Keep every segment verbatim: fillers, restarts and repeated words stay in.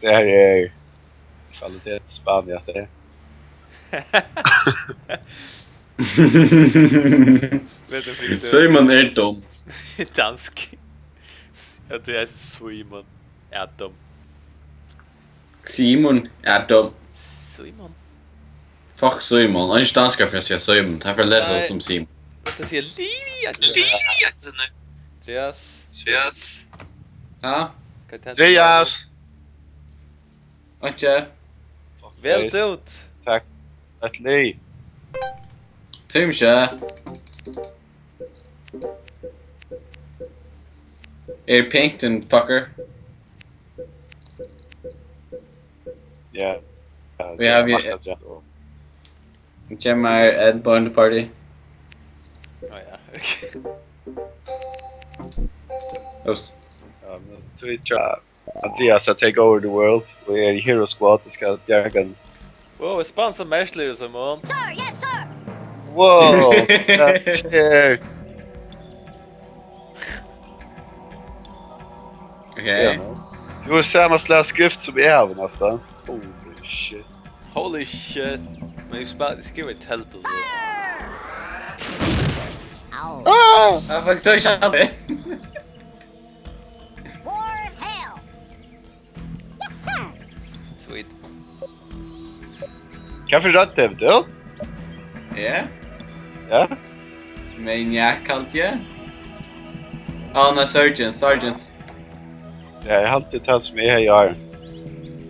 Det her er kvalitetsspami, at det er. Veit tú, Frigg, tú Símun er dum. Dansk. Ja, det er Símun er dum. Símun er dum. Símun. Fuck Símun. Hann er ikki danskari fyri at siga Símun. Hann fer at lesa Nei. Tað sum Símun. Tað sigur Lívia. Lívia. Andreas. Andreas. Ha? Hvat er tað? Andreas. Einki. Væl dútt. Takk. Eitt lið. Tími ikki. Er pink, din fucker. Ja. Ja, We have you- makka, ja. Kemur ein boy in the party. Á, ja, ok. Ups. Ja, men so vit try. Andreas, I take over the world. We are Hero Squad. Vit skal bjarga. Wow, er spansa merkelig, Simon. Sir, yes, sir. Wow, that shit. Ok. Ja, no. Tú hevur sama slag skrift sum eg havi, næstan. Holy shit. Holy shit. Men eg spæl-, eg skrivi í teldu, so. Au. Ah! Eg fekk tøy sjaldi. War is hell. Yes, sir. Sweet. Hvat fyri rødd hevur tú? Ja. Ja? Maniac, haldi eg. Á, nei, Sergeant, Sergeant. Ja, eg haldi tað sum eg hevði áðrenn.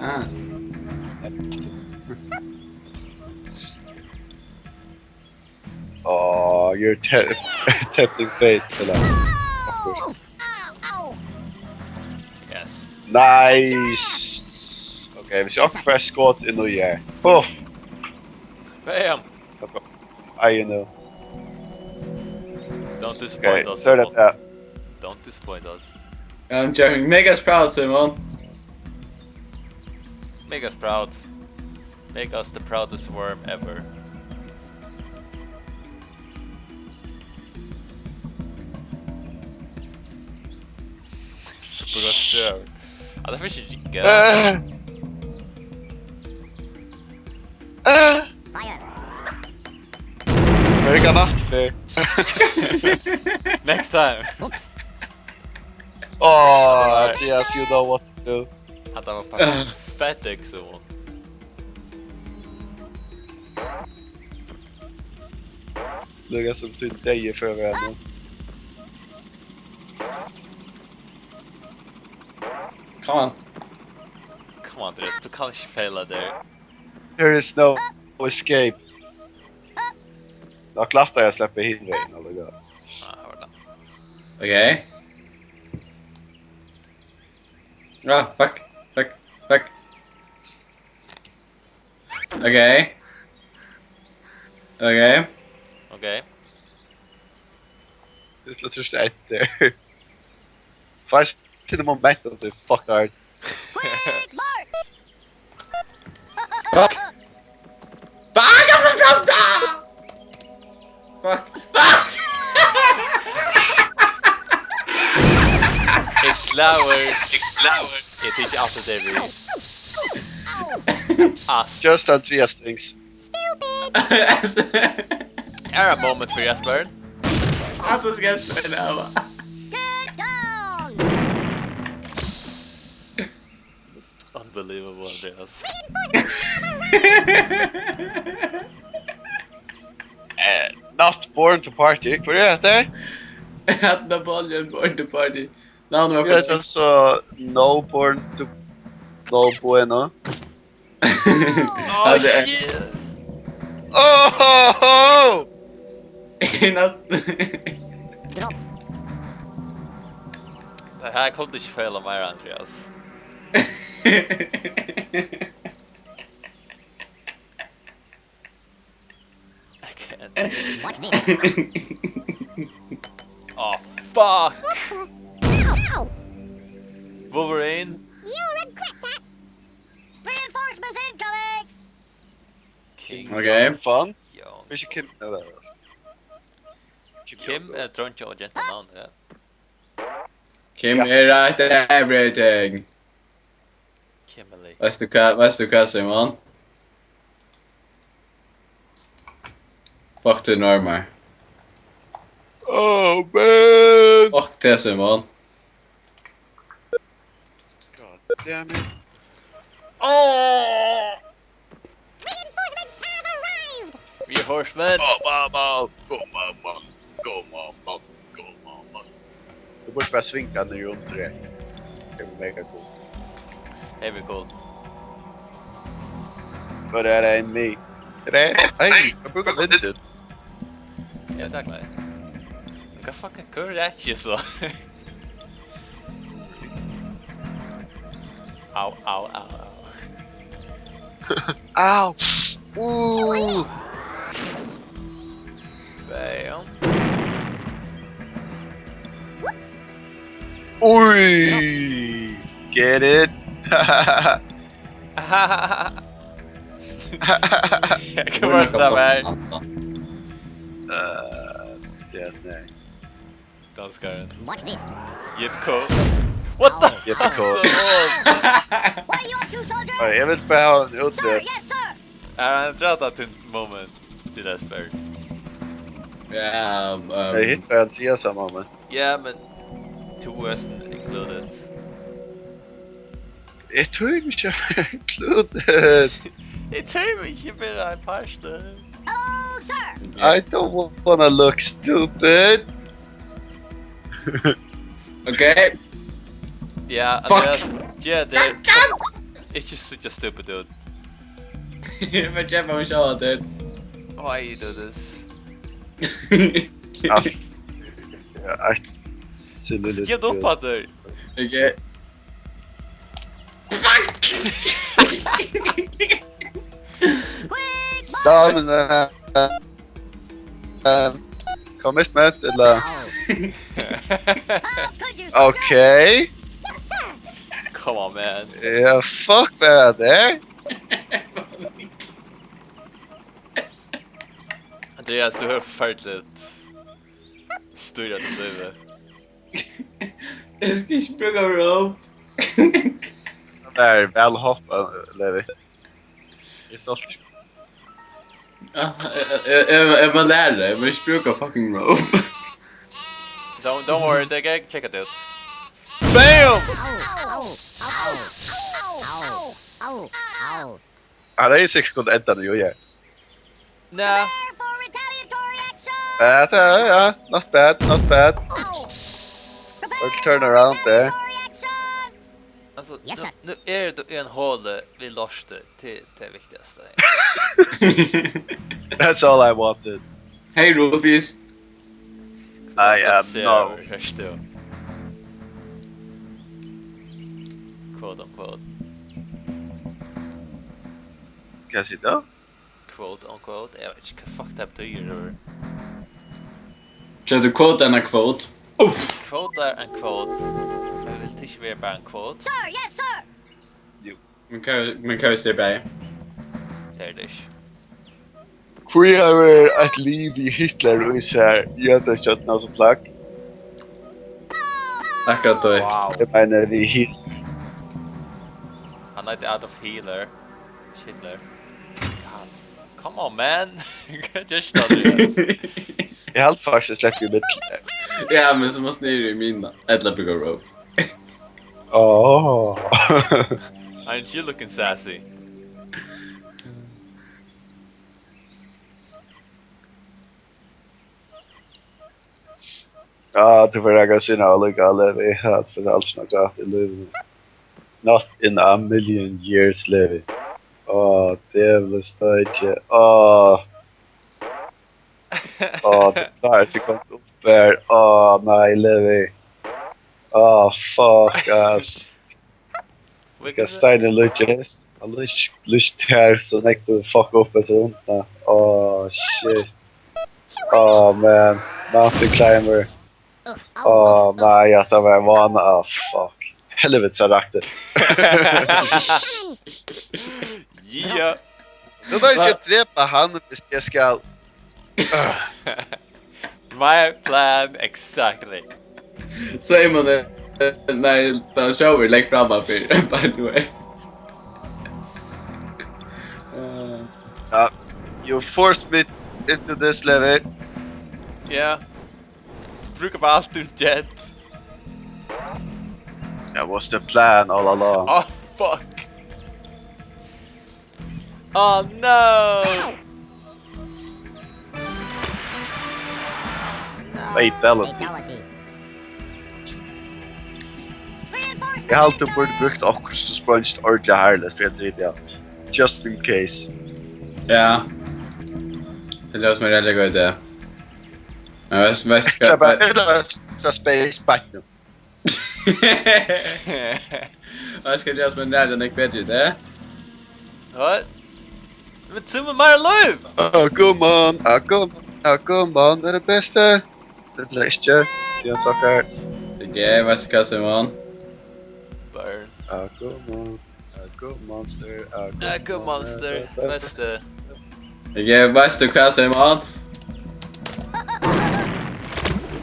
Ah. Oh, you're te-, tempting fate, eller? Yes. Nice. Ok, hvis jeg også får skott inn og gjør. Puff. Bam. Ai, you know. Don't disappoint Ok, us, så er det Simon. Don't disappoint us. I'm joking. Make us proud, Simon. Make us proud. Make us the proudest worm ever. Super Ghost Trevor. Ja, det finnes ikke. Eh. Eh. Fire. Amerika Naft, fair. Next time. Oops. Oh, Nei. Yes, you know what to do. Ja, det var perfekt, så. Lukka sum tín deyði før at vera nú. Come on. Come on, Andreas, tú kanst ikki feila der. There is no escape. Nokk lættari at sleppa hin vegin, allikevel. Ah, var det. Ok. Ah, fuck. Fuck. Fuck. Ok. Ok. Ok. Eg skal trýsta eitt der. Fært til momentum, so fuck hard. Quick march! Fuck! Fuck! Fuck! Fuck! Fuck! Eg klagar. Eg klagar. Eg tykki alt er við. Alt. Just Andreas things. Stupid! Her er moment for Jesper. At du skal spille, hva? Good goal! Unbelievable, Andreas. Eh, not born to party. Hvør er dette? At Napoleon born to party. Navnet var Hvør er for det så no born to no bueno? Oh, At det er shit! Oh, ho, ho! Not- Drop. Det her kunne du ikke feile mer, Andreas. I can't. Watch this. Oh, fuck! Ow! Wolverine? You regret that! Reinforcements incoming! King Ok. Fun. Jong. Ikke Kim, eller Kim Jong-un. Er dreingja og genta navn, ja. Kim Ja. Er eitt everything. Kimberly. Veitst tú hvat, veitst tú hvat, Simon? Fuck tínar armar. Oh man! Fuck teg, Simon. God damn it. Oh! Reinforcements have arrived! Reinforcement! Go mama! Go mama! Go mama! Go mama! Du burde bara svinga niður um tré. Det blir mega cool. Hey, we cool. But that ain't me. Hey, hey, jeg bruker vinduet. Ja, takk, nei. Hva fucking, hva er det ikke så? Au, au, au, au. Ow! Ooh! Bam. Whoops! Ui! Get it? Hva var det der? Uh, yeah, nej. Danskaren. Watch this. Jip Ko. What the Jip fuck? Ko. So old. What are you up to, soldier? Oj, jeg vil bare ha en Sir, utdel. Yes, sir! Er han en drata til moment til det spør? Ja, um, Jeg hittar en tredje samme med. Ja, men two wasn't included. Jeg tror ikke jeg er included. It took me you been I passed the Oh, sir! I don't wanna look stupid. Ok. Ja, Fuck. Andreas, ja, det er ikke så stupid ut. Men kjempa meg sjálv at det. Why you do this? Ja. Ja, ej. Hvordan gir du opp at det? Ok. Quick! Da, men, eh, eh, commitment, eller? How could you, soldier? Okay. Yes, sir! Come on, man. Ja, fuck, hvad er det? Andreas, du har forfærdeligt styrt av livet. Jeg skal ikke bruke rope. Det er vel hoppet, Levi. Jeg er stolt. Ja, jeg, jeg, jeg, jeg må lære det. Jeg må ikke bruke fucking rope. Don't, don't worry, they can check it out. Bam! Ow, ow, ow, ow, ow, ow, ow. Ja, det er sikkert kun enda nu, ja. Nah. Prepare for retaliatory action! Ja, det er, ja. Not bad, not bad. Ow! Prepare Turn around for there. Retaliatory action! Altså, Yes, nu, sir. nu er det en håle vi låste til det viktigaste. That's all I wanted. Hey, Rufus. I am Se no. her, her står. Quote unquote. Kan jeg si det? Quote unquote. Jeg vet ikke hva fuck det betyr. Eller? Skal du quote denne quote? Uff. Quote er en quote. Men vil det ikke være bare en quote? Sir, yes, sir! Men hva, men hva hvis det er bare? Det er det ikke. Hví hevur eitt liv við Hitler í sær jødastjørnuna sum plagg? Akkurat da. Wow. Eg meini við Hitler. Han er Adolf Hitler. Hitler. God. Come on, man. Just not this. Eg helt faktiskt slett í middel. Ja, men så måste ni ju mina. Ella bruka rope. Åh. Aren't you looking sassy? Ja, tú fert at syna allíkavæl, Levi. Eg havi fortalt nakað gott í lívinum. Not in a million years, Levi. Áh, djevulssteiki. Áh. Áh, tú klárar ikki at koma upp her. Áh, nei, Levi. Áh, fuck, ass. Hvat stein er líkist? Hann líkist, líkist her, so nógv tú fucka upp eftir hundina. Áh, shit. Áh, man. Mountain climber. Áh, nei, at tað var ein vána. Áh, fuck. Helvete, so rakti. Yeah. Nú má eg drepa hann, hvis eg skal. My plan exactly. Simon, eh, nei, ta sjóvur legg fram her fyri, by the way. Uh, you forced me into this, Levi. Yeah. Brúka bara alt títt jet. That was the plan all along. Oh, fuck. Oh, no. Fatality. Eg haldi, tú burdi brúkt okkurt sum spreingist ordiliga harðliga fyri at drepa hann. Just in case. Ja. Det låter som en väldigt god idé. Men veist, veist Tað er bara, hva... tað er bara space button. Veist hva, det låter som en väldigt god idé. What? Men tú med meira lív! Agumon, Agumon, Agumon er det beste. Det blir ikke. Bjørn Sokker. Ok, veist hva, Simon? Burn. Agumon, Agumon Monster, Agumon Echo Monster. Beste. Ok, veist du hva, Simon?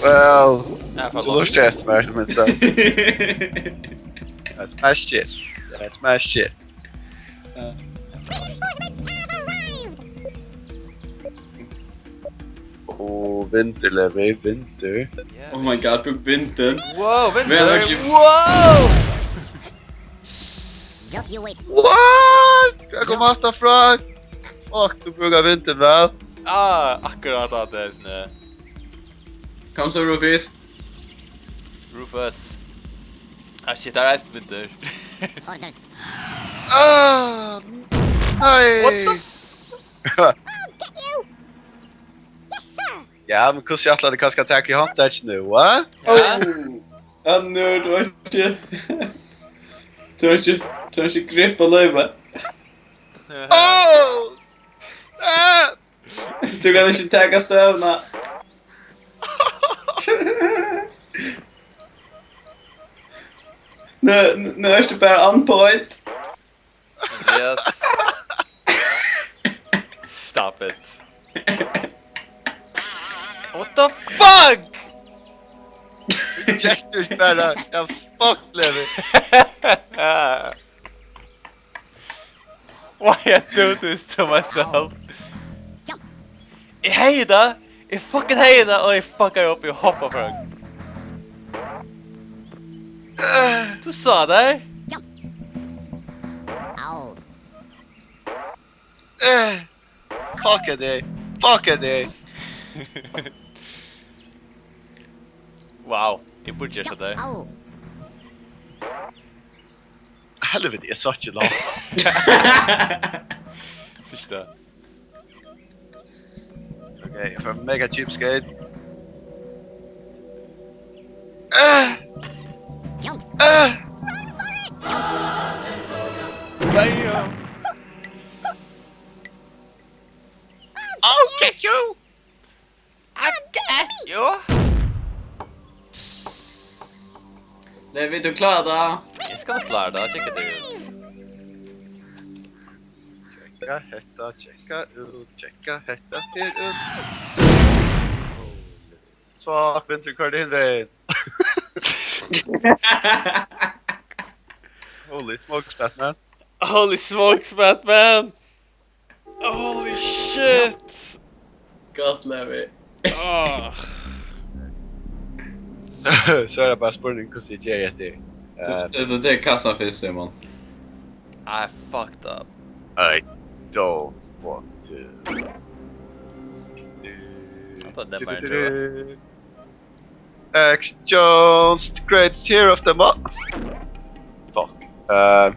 Well, Ja, du lurte etter meg, men så. That's my shit. That's my shit. Reinforcements have arrived! Og vindur, Levi, vindur. Oh my god, brúk vindin. Wow, Vel vindur! gjort. Wow! Just you wait. What? Hvar kom alt frá? Fuck, tú brúkar vindin væl. Ah, akkurát á tað, snø. Kom så, Rufus. Rufus. Ah, shit, har er eisini vindur. Orders. Ah, nei. What the I'll get you! Yes, sir! Ja, men hvussu ætlar tú kanska at taka í handtakið nú, va? Oh! Ja, nú, du har ikki... Du har ikki, du har ikki grip á lívet. Oh! Ah! Du kann ikki taka støvuna. Nú, nú ert tú bara on point. Yes. Stop it. What the fuck? Rejected bara. Ja, fuck, Levi. Why I do this to myself? Eg hevði tað! Eg fucking hevði tað, og eg fuckaði upp, eg hoppa frá. Tú sá tað? Ow. Eh, fuck it, eh. Fuck it, eh. Wow, eg burdi gjørt tað. Ow. Helviti, eg sá ikki langt. Síðsta. Ok, eg fái mega cheapskate. Eh, Jump. eh. Damn! I'll get you. I got you! Levi, tú klárar tað. Eg skal klára tað, sjekka tað út. Tjekka hetta, tjekka út, tjekka hetta her út. So, vindurin koyrdi hin vegin. Holy smokes, Batman. Holy smokes, Batman! Holy shit! Gott, Levi. Ah. So er tað bara spurning hvussu eg geri hetta. Tú, tú, tú tekur kassan fyrst, Simon. I fucked up. I don't want to. Hatta er bara ein joke. Action Jones, the greatest hero of them all. Fuck. Um.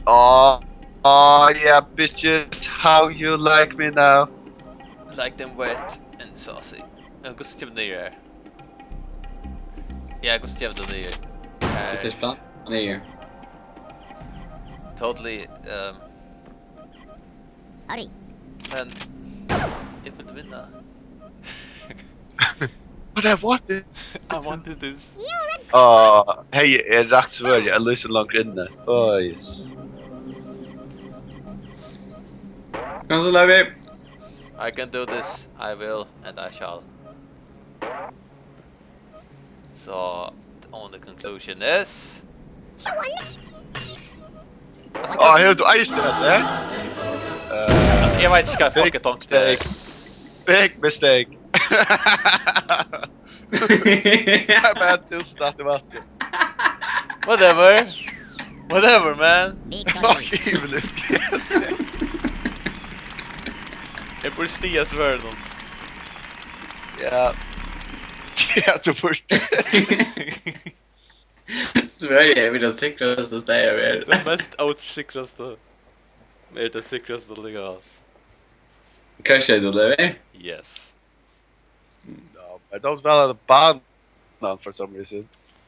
Oh, oh yeah, bitches, how you like me now? Like them wet and saucy. Ja, hvussu kemur niður her? Ja, hvussu kemur tað niður? Tú sær spæl? Niður. Totally, um, Howdy. men eg vildi vinna. But I want it. I wanted this. Åh, hey, eg rakk svørð, eg lýsi langt inni. Åh, yes. Kom so, Levi. I can do this, I will, and I shall. So, t- And the conclusion is... Á, hevur tú eisini hetta her? Altso, eg veit ikki hvat eg fucking tonkti. Big mistake. Eg bara túsund aftur vatn. Whatever. Whatever, man. Fuck you, Lucas. Eg búði stiga svørðin. Ja. Ja, tú búði. Sverige er mitt sikrasta stað at vera. Tað mest ósikrasta. Er tað sikrasta líka? Kanska er tað, Levi? Yes. No, I don't know the ban for some reason.